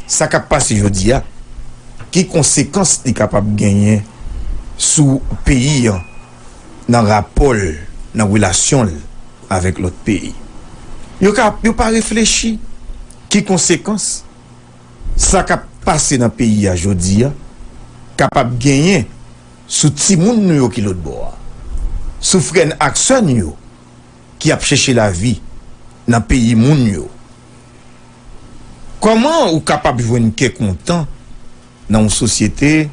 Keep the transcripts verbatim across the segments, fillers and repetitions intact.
Sa k ap pase jodi a, ki konsekans li kapab genyen sou peyi an, nan rapò l, nan relasyon l avèk lòt peyi? Yo ka, yo pa reflechi ki konsekans sa k ap pase nan peyi a jodi a kapab genyen sou timoun nou yo ki lòtbò a, sou frè n ak sè n yo ki ap chèche lavi nan peyi moun yo. Kòman ou kapab jwenn kè kontan nan yon sosyete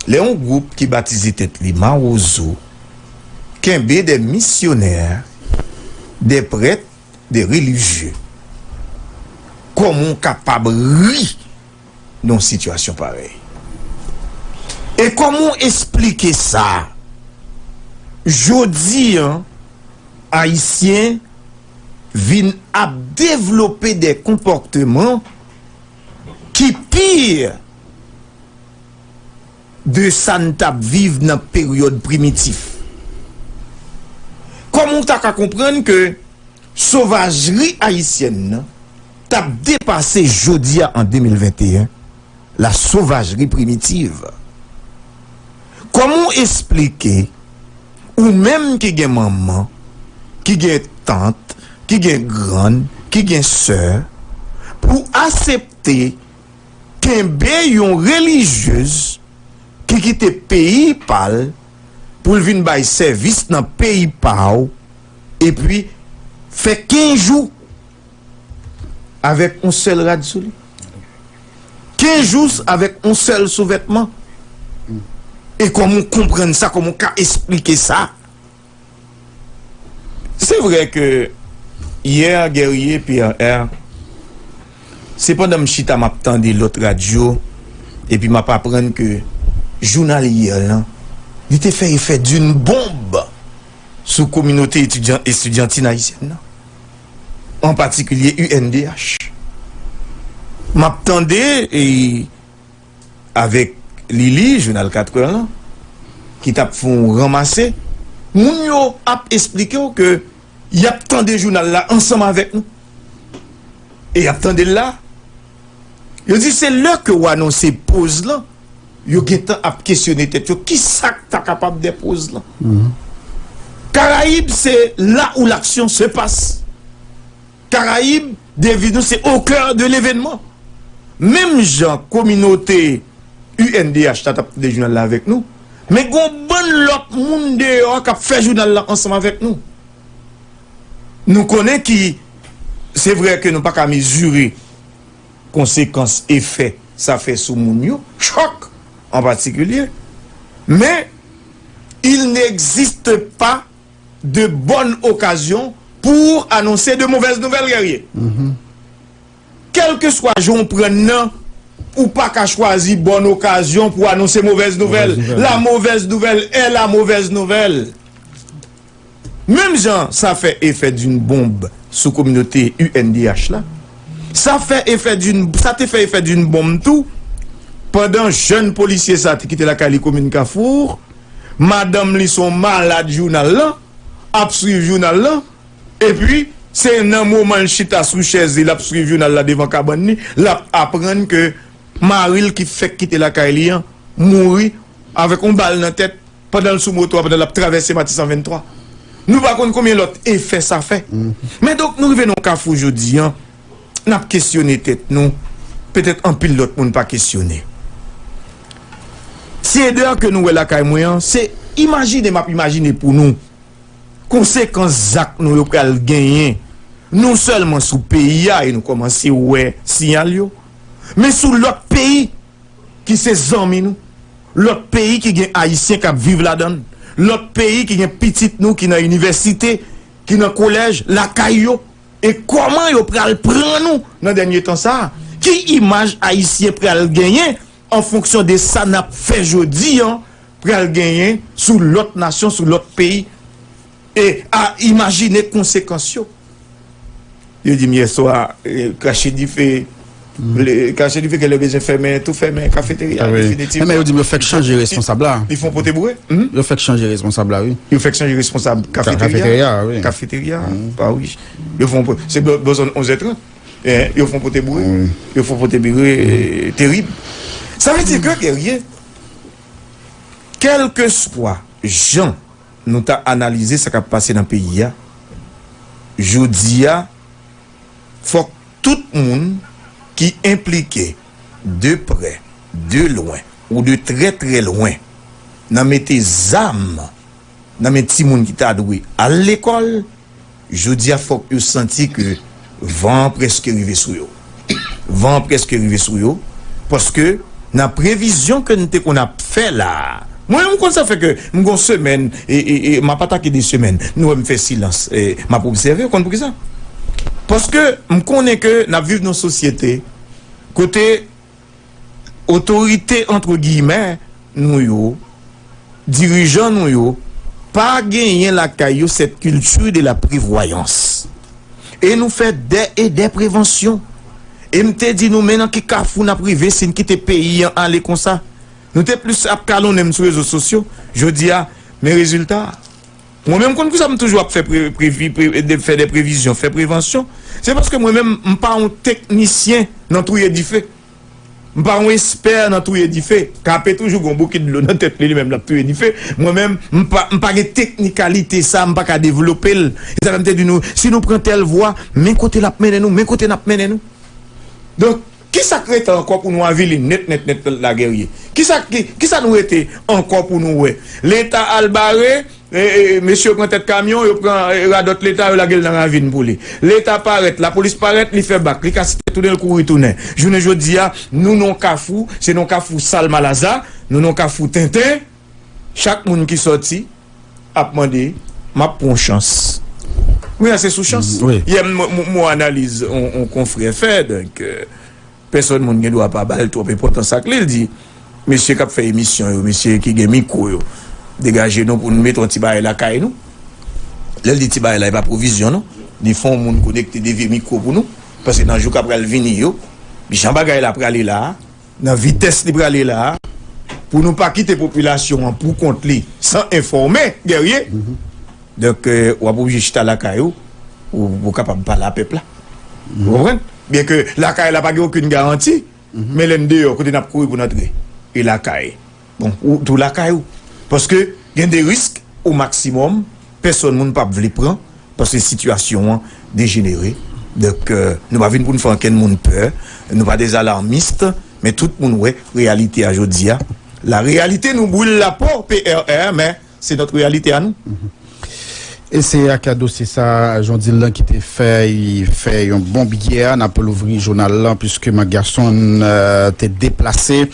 lè yon gwoup ki batize tèt li Mawozo kenbe de misyonè, de prèt, de relijye? Kòman w kapab ri nan yon sitiyasyon parèy? E kòman w esplike sa? Jodi an, Ayisyen vin ap devlope de konpòteman ki pi de sa n t ap viv nan peryòd primitif. Kòman w ta ka konprann ke sovajri ayisyèn nan t ap depase jodi a an de mil venteyen la sauvagerie primitive? Kòman w esplike, ou menm ki gen manman, ki gen tant, ki gen grann, ki gen sè, pou w aksepte kenbe yon relijyez ki kite peyi pa l pou l vin bay sèvis nan peyi pa w, epi fè kenz jou avèk yon sèl rad sou li? Kenz jou avèk yon sèl souvètman? E kòman w konprann sa? Kòman w ka esplike sa? Se vre ke yè, Guerrier, P R R, se pandan m chita m ap tande lòt radyo, epi m ap aprann ke jounal yè lan, li te fè efè d'une bombe sou kominote etidyan, estidyantin ayisyen nan, an patikilye U N D H. M ap tande, e, avèk Lili, jounal katrè lan, ki t ap fè yon ranmase, moun yo ap esplike w ke y ap tande jounal la ansanm avèk nou. E y ap tande l la. Yo di se lè ke w anonse poz lan, yo gentan ap kesyone tèt yo, ki sa k ta kapab de poz lan? Karayib, c'est là où l'action se passe. Karayib, deviz nou, se au cœur de l'événement. Menm jan kominote U N D H la t ap tande jounal la avèk nou, men gon bann lòt moun deyò k ap fè jounal la ansanm avèk nou. Nou konnen ki, se vre ke nou pa ka mezire konsekans, efè sa fè sou moun yo, chòk an patikilye, men il n'existe pas de bonne occasion pour annoncer de mauvaises nouvelles, Guerrier. Kèlkeswa jan w pran n nan, ou pa ka chwazi bòn okazyon pou anonse movèz nouvèl. Movèz nouvèl. La mauvaise nouvelle est la mauvaise nouvelle. Menm jan sa fè efè d'une bombe sou kominote U N D H la, sa fè efè d'une, sa te fè efè d'une bombe tou, pandan jèn polisye sa te kite lakay li komin Kafou, madanm li se yon malad jounal lan, ap swiv jounal lan, epi se nan moman l chita sou chèz li, l ap swiv jounal la devan kabann li, l ap aprann ke mari l ki fèk kite lakay li an mouri avèk yon bal nan tèt pandan l sou moto a, pandan l ap travèse Matisan venntwa. Nou pa konn konbyen lòt efè sa fè. Men donk, nou rive nan yon kafou jodi an, n ap kesyone tèt nou, petèt anpil lòt moun pa kesyone. Ti Eder ke nou wè lakay mwen an, se imajine m ap imajine pou nou konsekans zak nou yo pral genyen, non sèlman sou peyi a, e nou kòmanse wè siyal yo, men sou lòt peyi ki se zanmi nou, lòt peyi ki gen Ayisyen k ap viv ladan l, lòt peyi ki gen pitit nou ki nan inivèsite, ki nan kolèj, lakay yo, e kòman yo pral pran nou nan dènye tan sa a? Ki imaj Ayisyen pral genyen an fonksyon de sa n ap fè jodi an, pral genyen sou lòt nasyon, sou lòt peyi? E a imajine konsekans yo. Yo di m yèswa, eh, krache dife, le, krache dife ke lè bezwen fèmen, tou fèmen kafeterya definitivman. Men yo di m yo fèk chanje responsab la. Li fon pote boure. Yo fèk chanje responsab la, wi. Yo fèk chanje responsab kafeterya. Kafeterya, wi. Kafeterya, pa wi. Yo fon, se bò, bò zòn onz è trant. Eh, yo fè yon pote boure. Wi. Yo fè yon pote boure, eh, terib. Sa vle di ke, Guerrier, kèlkeswa jan nou ta analize sa k ap pase nan peyi a, jodi a, fòk tout moun ki enplike de prè, de lwen ou de trè, trè lwen nan mete zam nan men timoun ki ta dwe al lekòl, jodi a fòk yo santi ke van an prèske rive sou yo. Van an prèske rive sou yo, paske nan previzyon ke n te konn ap fè la a, mwen menm m konn sa fè ke m gon semèn, e, e, e, m ap atake de semèn, nou wè m fè silans, e, m ap obsève, ou konn poukisa? Paske m konnen ke n ap viv nan yon sosyete kote otorite, antre giyimè, nou yo, dirijan nou yo, pa genyen lakay yo cette culture de la prévoyance. E nou fè dè e dè prevansyon. E m te di nou, men nan ki kafou n ap rive si n kite peyi an ale konsa. Nou te plis ap kalonnen m sou rezo sosyo. Jodi a, men rezilta a. Mwen menm, konn pou sa m toujou ap fè pre, previ, pre, de, fè de previzyon, fè prevansyon. Se paske mwen menm, m pa yon teknisyen nan touye dife. M pa yon espè nan touye dife. K P toujou gon bouki dlo nan tèt li, li menm l ap touye dife. Mwen menm, m pa, m pa gen teknikalite sa, m pa ka devlope l. E sa fè m te di nou, si nou pran tèl vwa, men kote l ap mennen nou, men kote n ap mennen nou. Donk, kisa k rete ankò pou nou avili nèt, nèt, nèt la, Guerrier? Kisa, ki, kisa nou rete ankò pou nou wè? Leta al bare, e, e, mesye yo pran tèt kamyon, yo pran, e, radòt Leta, yo lage l nan ravin pou li. Leta parèt, lapolis parèt, li fè bak, li kase tèt tounen, l kouri tounen. Jounen jodi a, nou nan yon kafou, se nan yon kafou salmalaza, nou nan yon kafou tenten. Chak moun ki sòti ap mande, m ap pran yon chans. Wi, se sou chans. Mm, wi. Yè, m, m, m analize yon, yon konfrè fè, donk, euh, pèsòn moun gen dwa pa ba l twòp enpòtans ak li. L di, mesye k ap fè emisyon yo, mesye ki gen mikwo yo, degaje nou pou nou mete yon ti bagay lakay nou. Lè l di ti bagay la, e pa pwovizyon, non. Li fè yon moun konekte de vye mikwo pou nou. Paske nan jou k ap pral vini yo, jan bagay la prale la a, nan vitès li prale la a, pou nou pa kite popilasyon an pou kont li san enfòme, Guerrier. Donk, euh, w ap oblije chita lakay ou, ou, ou kapab pale a pèp la. Ou konprann? Byenke lakay la pa gen okenn garanti, men lè n deyò, kote n ap kouri pou n antre? E lakay. Bon, ou tou lakay ou. Paske gen de risk o maksimòm, pèsòn moun p ap vle pran, paske sitiyasyon an dejenere. Donk, euh, nou pa vin pou n fè ankenn moun pè, nou pa dèzalarmis, men tout moun wè reyalite a jodi a. La réalité nous brûle la peau, P R R, men se nòt reyalite a nou. E se ak dosye sa, Jean Dylan ki te fè, fè yon bon biyè, n ap louvri jounal lan, puiske Marc Garçon, euh, te deplase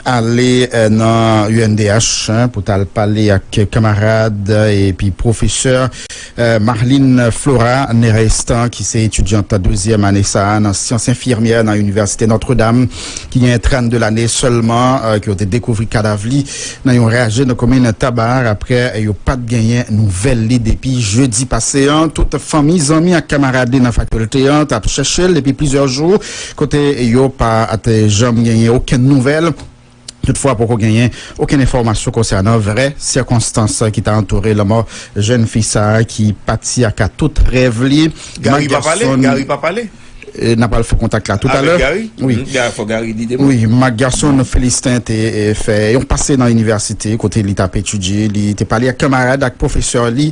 ale, euh, nan U N D H, hein, pou t al pale ak kanmarad epi pwofesè, euh, Marlene Flora Nerestan, ki se etidyant dezyèm ane sa a nan syans enfimyè nan Inivèsite Notre Dame, ki gen trannde lane sèlman, euh, ke yo te dekouvri kadav li nan yon raje nan komin Tabar, apre yo pa t genyen nouvèl li depi jedi pase an. Tout fanmi, zanmi ak kanmarad li nan fakilte an t ap chèche l depi plizyè jou, kote yo pa t janm genyen okenn nouvèl. Toutfwa, poko genyen okenn enfòmasyon konsènan vrè sikonstans ki ta antoure lanmò jèn fi sa a ki pati ak tout rèv li. Gary pa pale? Gary pa pale? E, n ap al fè kontak la toutalè. Avèk Gary? Wi. Mm, Gary, fò Gary di de mo. Wi, Marc Garçon Philistin te, e, fè yon pase nan inivèsite kote li t ap etidye. Li te pale ak kanmarad, ak pwofesè li.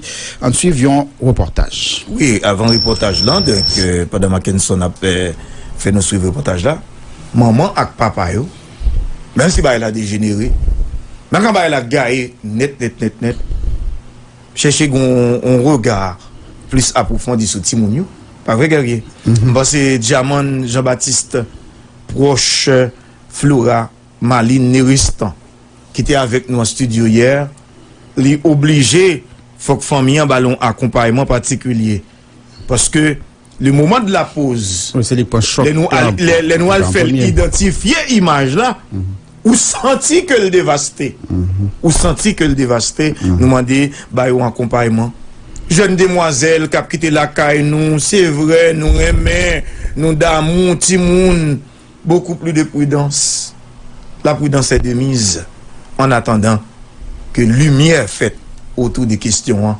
Ann swiv yon repòtaj. Wi, avan repòtaj lan, donk, e, pandan Mackenson ap, e, fè nou swiv repòtaj la, manman ak papa yo, menm si bagay la dejenere, menm kan bagay la gaye nèt, nèt, nèt, nèt, chèche gon yon rega plis apwofondi sou timoun yo. Pa vre, Guerrier? M panse Djaman Jean Baptiste, pwòch Flora Marlene Nerestan, ki te avèk nou an estidyo yè, li oblije, fòk fanmi an ba l yon akonpayman patikilye. Paske le moment de la pause, wi, se li k pran chòk lè nou al, lè, lè nou al fè l idantifye imaj la, ou santi ke l devaste. Ou santi ke l devaste. Nou mande ba yo akonpayman. Jèn demwazèl k ap kite lakay nou, se vre, nou renmen, nou damou timoun. Beaucoup plus de prudence. La prudence est de mise en attendant que lumière faite autour de kesyon an.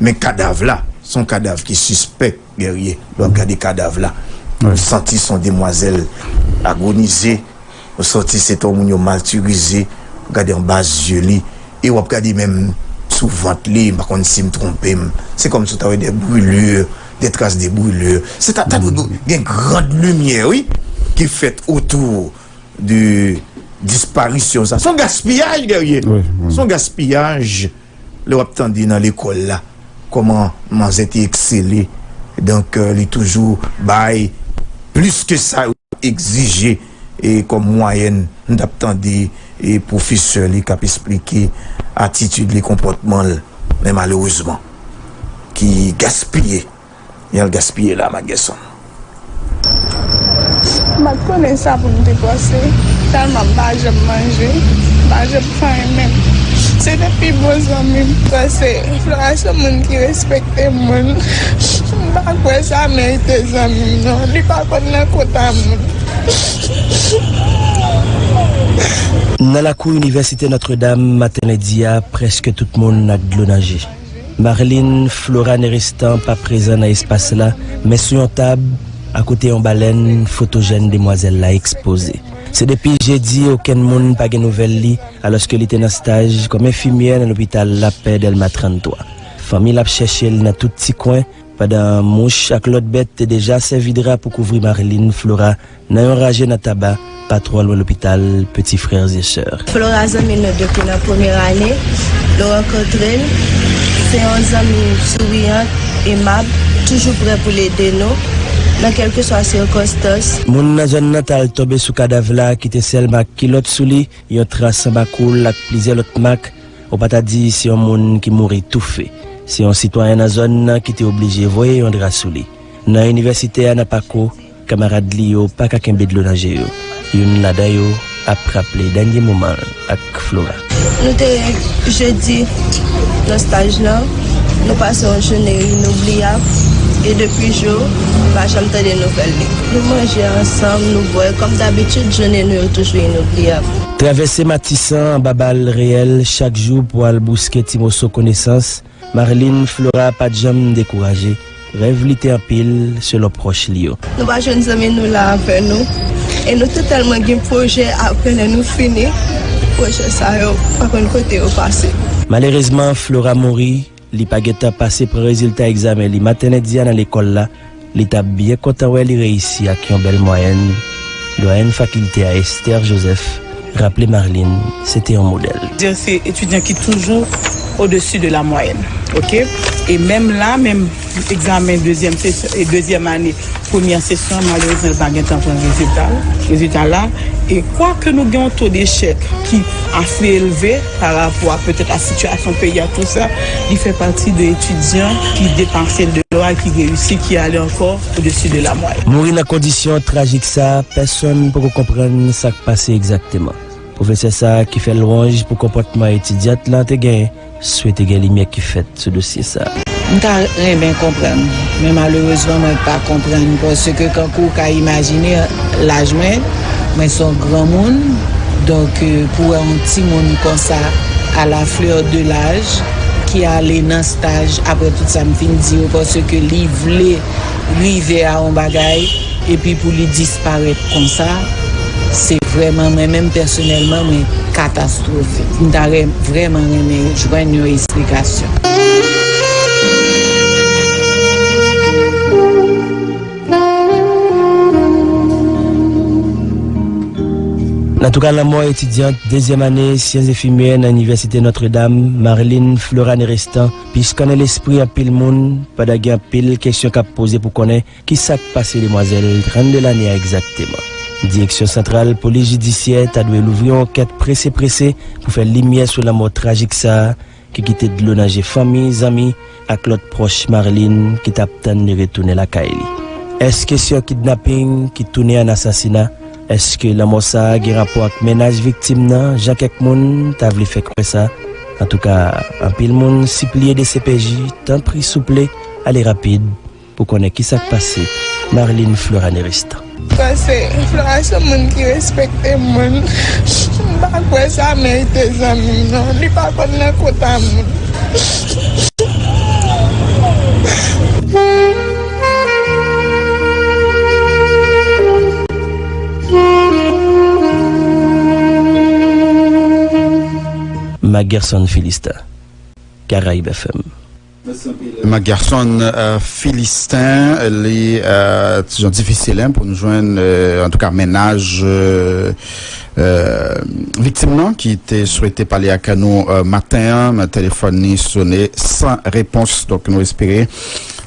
Men kadav la, se yon kadav ki sispèk, Guerrier. Lè w ap gade kadav la, Ou santi se yon demwazèl agonize, ou santi se te yon moun yo matirize, w gade anba zye li, e w ap gade menm sou vant li, m pa konn si m twonpe m. Se kòmsi w ta wè de brûlures, des traces de brûlures. Se ta, ta dwe gen grande lumière, wi, ki fèt otou de disparisyon sa. Se yon gaspiyaj, Guerrier. Wi, wi. Se yon gaspiyaj. Lè w ap tande nan lekòl la, kòman manzè te eksele. Donk, euh, li toujou bay plis ke sa yo egzije, e kòm mwayèn, m t ap tande, e pwofesè li k ap esplike atitid li, konpòtman l. Men malerezman, ki gaspiye. Jan l gaspiye la, Magerson. M pa t konnen sa pou m te panse, tèlman m pa janm manje, m pa janm fè anyen menm. Se te pi bon zanmi m, paske Flora se yon moun ki respekte moun. M pa kwè sa merite zanmi m non, li pa konn nan kota moun. Nan lakou Inivèsite Notre Dame, maten lendi a, prèske tout moun ak dlo nan je. Marlene Flora Nerestan pa prezan nan espas la, men sou yon tab, akote yon balèn, foto jèn demwazèl la ekspoze. Se depi jedi, okenn moun pa gen nouvèl li, alòske li te nan staj kòm enfimyè nan lopital Lapè Dèlma trannntwa. Fanmi l ap chèche l nan tout ti kwen, pandan mouch ak lòt bèt te deja sèvi dra pou kouvri Marlene Flora nan yon raje nan Taba, pa twò lwen lopital Petit Frères et Sœurs. Flora zanmi nou depi nan premyè ane nou rankontre l. Se yon zanmi souriyan, emab, toujou prè pou l ede nou nan kèlkeswa sikonstans. Moun nan zòn nan t al tonbe sou kadav la, kite sèl mak kilòt sou li, yon tras anba kou l ak plizyè lòt mak. Ou pa ta di se yon moun ki mouri toufe. Se yon sitwayen nan zòn nan ki te oblije voye yon dra sou li. Nan inivèsite a nan Pako, kamarad li yo pa ka kenbe dlo nan je yo. Youn ladan yo ap raple dènye moman l ak Flora. Nou te jedi nan staj lan, nou pase yon jounen inoubliyab, e depi jou, nou pa janm tande nouvèl li. Nou manje ansanm, nou bwè, kòm dabitid, jounen nou yo toujou inoubliyab. Travèse Matisan anba bal reyèl chak jou pou al bouske ti moso konesans, Marlene Flora pa t janm dekouraje. Rèv li te anpil, selon pwòch li yo. Nou pa jwenn zanmi nou la avè nou, e nou te tèlman gen pwojè apre lè nou fini, pwojè sa yo pa konn kote yo pase. Malerezman, Flora mouri. Li pa gentan pase pran rezilta egzamen li maten lendi a nan lekòl la. Li t ap byen kontan wè li reyisi ak yon bèl mwayèn. Dwayèn fakilte a, Esther Joseph, raple Marlene se te yon modèl. Dire se etidyan ki toujou au-dessus de la moyenne, ok? E menm la, menm egzamen dezyèm sesyon, e dezyèm ane, premyè sesyon, malerezman, li pa gentan pran rezilta l, rezilta la. E kwake nou gen yon to dechèk ki ase elve pa rapò a petèt a sitiyasyon peyi a, tou sa, li fè pati de etidyan ki depase l de lwa, ki reyisi, ki ale ankò au-dessus de la moyenne. Mouri nan kondisyon trajik sa a, pèsonn poko konprann sa k pase egzakteman. Pwofesè sa a ki fè lwanj pou konpòtman etidyant lan te genyen, swete gen limyè ki fèt sou dosye sa a. M ta renmen konprann, men malerezman mwen pa konprann, paske kankou w ka imajine laj mwen, mwen se yon granmoun, donk, euh, pou wè yon timoun konsa, à la fleur de l'âge, ki ale nan staj apre tout sa m fin di yo, paske li vle rive a yon bagay, epi pou li disparèt konsa, se vrèman, mwen menm pèsonèlman, mwen katastwofik. M ta rè-, vrèman renmen jwenn yon esplikasyon. Antouka, lanmò etidyant dezyèm ane syans enfimyè nan Inivèsite Notre Dame, Marlene Flora Nerestan, pi chkannen lespri anpil moun, pandan gen anpil kesyon k ap poze pou konnen kisa k pase demwazèl trannde lane a egzakteman. Direksyon Santral Polis Jidisyè ta dwe louvri yon ankèt prese prese pou fè limyè sou lanmò trajik sa a, ki kite dlo nan je fanmi, zanmi ak lòt pwòch Marlene ki t ap tann li retounen lakay li. Èske se yon kidnaping ki tounen an asasina? Èske lanmò sa a gen rapò ak mennaj viktim nan, jan kèk moun ta vle fè kwè sa? Antouka, anpil moun sipliye D C P J, tanpri, souple, ale rapid pou konnen kisa k pase Marlene Flora Nerestan. Paske Flora se yon moun ki respekte moun. M pa kwè sa merite zanmi m non. Li pa konn nan kota moun. Gerson Philistin, Caraïbes F M. Mac Gerson, euh, Philistin, li, euh, ti jan difisil, hein, pou nou jwenn, euh, antouka, mennaj, euh, euh, viktim nan ki te swete pale ak nou, euh, maten an, men telefòn li sone san repons. Donk, nou espere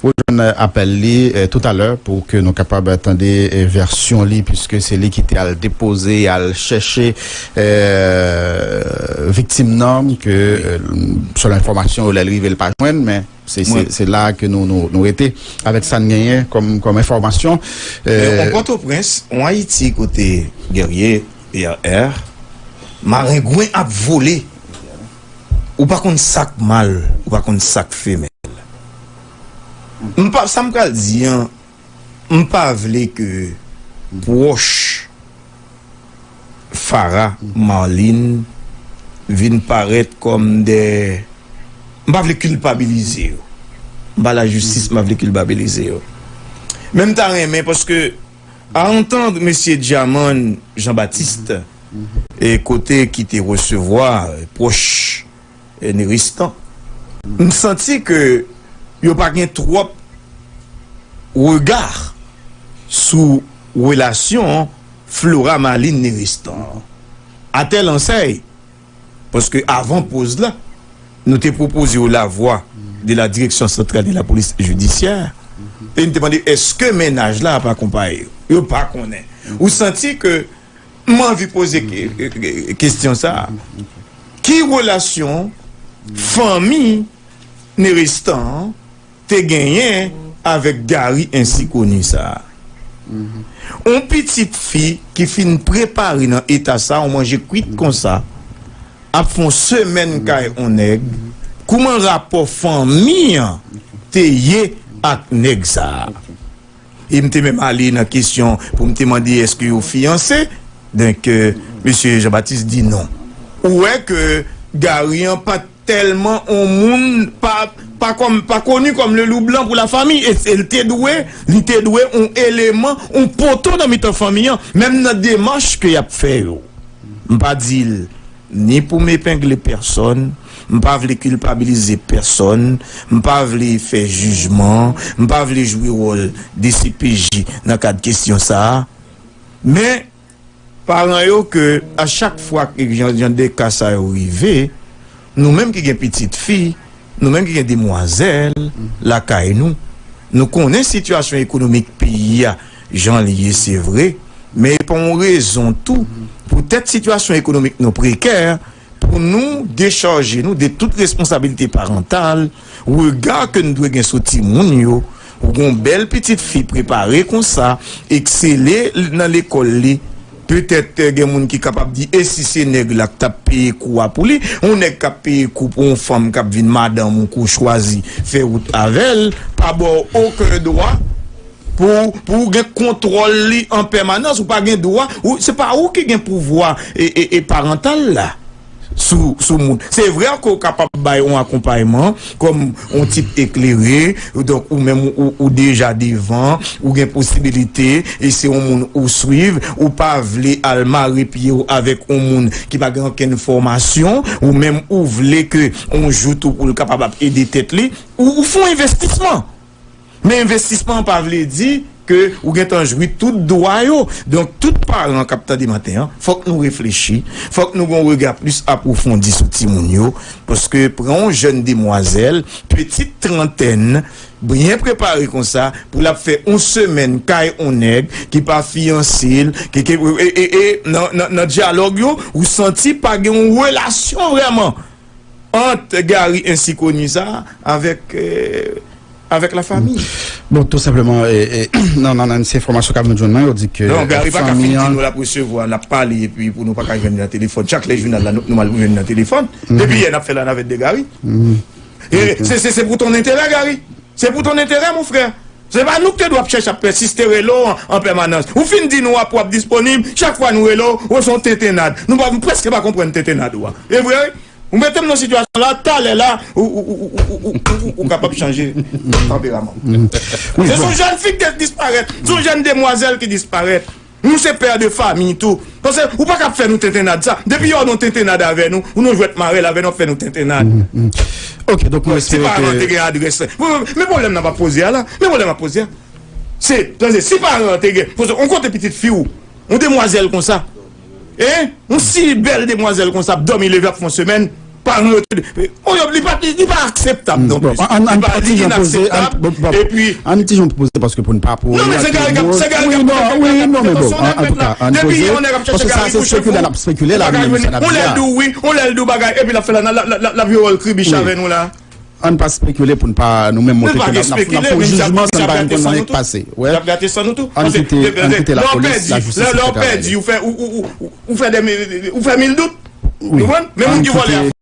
ou jwenn apèl li, euh, toutalè pou ke nou kapab tande, euh, vèsyon li, puiske se li ki te al depoze, al chèche, euh, viktim nan, ke, euh, selon enfòmasyon yo, lè l rive, l pa jwenn, men se, se, se la ke nou, nou, nou rete avèk sa n genyen kòm, kòm enfòmasyon. Men, euh, an Pòtoprens, an Ayiti, kote Guerrier, P R R, marengwen ap vole. Ou pa konn sa k mal, ou pa konn sa k femèl. M pa, sa m pral di an, m pa vle ke pwòch Farah, Marlene vin parèt kòm de, m pa vle kilpabilize yo. M pa lajistis, m pa vle kilpabilize yo. Men m ta renmen, paske, à entendre mesye Djaman Jean-Baptiste, e kote ki te resevwa, e, pwòch, e, Neristan, m santi ke yo pa gen twòp rega sou relasyon Flora Marlene Neristan. À telle enseigne, paske avan poz la, nou te pwopoze yo la voix de la Direction Centrale de la Police Judiciaire, e n te mande, èske mennaj la ap akonpaye yo? Yo pa konnen. Ou santi ke m anvi poze ke-, ke-, ke-, kesyon sa a. Ki relasyon fanmi Neristan te genyen avèk Gary Ensikoni sa a? On pitit fi ki fin prepare nan eta sa, on manje kwit konsa, ap fè on semèn kay on nèg, kouman rapò fanmi an te ye ak nèg sa a? E m te menm ale nan kesyon pou m te mande èske yo fiyanse. Donk, euh, mesye Jean-Baptiste di non. Ou wè ke Gary an pa t tèlman on moun, pa, pa kòm, pa koni kòm le loup blanc pou la famille. E, e l te dwe, li te dwe on eleman, on poto nan mitan fanmi an, menm nan demach ke y ap fè yo. M pa di l ni pou m epengle pèsòn, m pa vle kilpabilize pèsòn, m pa vle fè jijman, m pa vle jwe wòl D C P J nan kad kesyon sa a. Men, paran yo ke a chak fwa ke jan, jan de ka sa yo rive, nou menm ki gen pitit fi, nou menm ki gen demwazèl lakay nou, nou konnen sitiyasyon ekonomik peyi a jan l ye, se vre, men e pa yon rezon tou, poutèt sitiyasyon ekonomik nou prekè, pou nou dechaje nou de tout responsabilite parantal, rega ke n dwe gen sou timoun yo. Ou gen yon bèl pitit fi prepare konsa, eksele nan lekòl li. Petèt, eh, gen moun ki kapab di, e si se nèg la k t ap peye kou a pou li? Yon nèg k ap peye kou pou yon fanm k ap vin madanm ou, ke w chwazi fè wout avè l, pa ba w okenn dwa pou, pou w gen kontwòl li an pèmanans. Ou pa gen dwa, ou, se pa ou ki gen pouvwa e, e, e parantal la sou, sou moun. Se vre ke w kapab bay yon akonpayman kòm yon tit eklere, donk ou menm ou, ou deja devan, ou gen posibilite, e se yon moun ou swiv, ou pa vle al mare pye w avèk yon moun ki pa gen okenn fòmasyon, ou menm ou vle ke yon jou tou pou l kapab ap ede tèt li, ou, ou fè yon envestisman. Men envestisman an pa vle di ke ou gentan jwi tout dwa yo. Donk, tout paran k ap tande maten an, fòk nou reflechi, fòk nou gen yon rega plis apwofondi sou timoun yo, paske pran yon jèn demwazèl, pitit trantèn, byen prepare konsa, pou l ap fè yon semèn kay yon nèg ki pa fiyanse l, ki, ki, e, e, e, nan, nan, nan dyalòg yo, ou santi pa gen yon relasyon vrèman ant Gary Ensikoni sa avèk, euh, avèk lafanmi. Bon, tou senpleman, e, e, nan, nan, nan se enfòmasyon k ap vin jwenn mwen, yo di ke, non, Gary pa ka fanmi fin di an nou l ap resevwa, l ap pale, epi pou nou pa ka jwenn li nan telefòn. Chak lè jounal la, nou, nou mal pou jwenn li nan telefòn. Depi yè, n ap fè la navèt de Gary. E se, se, se pou ton enterè, Gary. Se pou ton enterè, mon frè. Se pa nou ki te dwe ap chèche ap pèsiste rele w an, an pèmanans. Ou fin di nou w ap, w ap disponib, chak fwa nou rele w, ou se yon tentennad. Nou pa, nou prèske pa konprann tentennad ou a. E vre, wi. Ou mete m nan sitiyasyon la, talè la, ou, ou kapab chanje tanperaman. Se yon jèn fi ki disparèt, se yon jèn demwazèl ki disparèt. Nou se pè de fami tou. Paske ou pa ka ap fè nou tentennad sa. Depi yo nou tentennad avè nou, ou nou jwèt marèl avè nou, ap fè nou tentennad. Ok, donk mwen espere ke... Si paran te gen adrès. Men pwoblèm nan pa poze a la. Men pwoblèm nan poze a. Se, tande, si paran te gen, paske on kote pitit fi ou, on demwazèl konsa. Hein? On si bèl demwazèl konsa, ap dòmi leve ap fè on semèn, paran yo te... Oh, yo, li pa, li, li pa akseptab non plis. Li pa, li inakseptab. Epi... Ann ti jan poze paske pou n pa pou... Non, men se gari k ap, se gari k ap, wi, non, men bon, antouka, ann poze, paske sa se spekile, l ap spekile la, li menm sa l ap di a. On lè l di w wi, on lè l di w bagay, epi l ap fè la, l ap vire wòl kribich avè nou la. Ann pa spekile pou n pa nou menm montre ke n ap fè jijman san n pa menm konn anyen k pase. Ann kite, ann kite lapolis, lajistis, etsetera. Ou fè de, ou fè mil dout. Ou konprann? Men moun ki vòlè a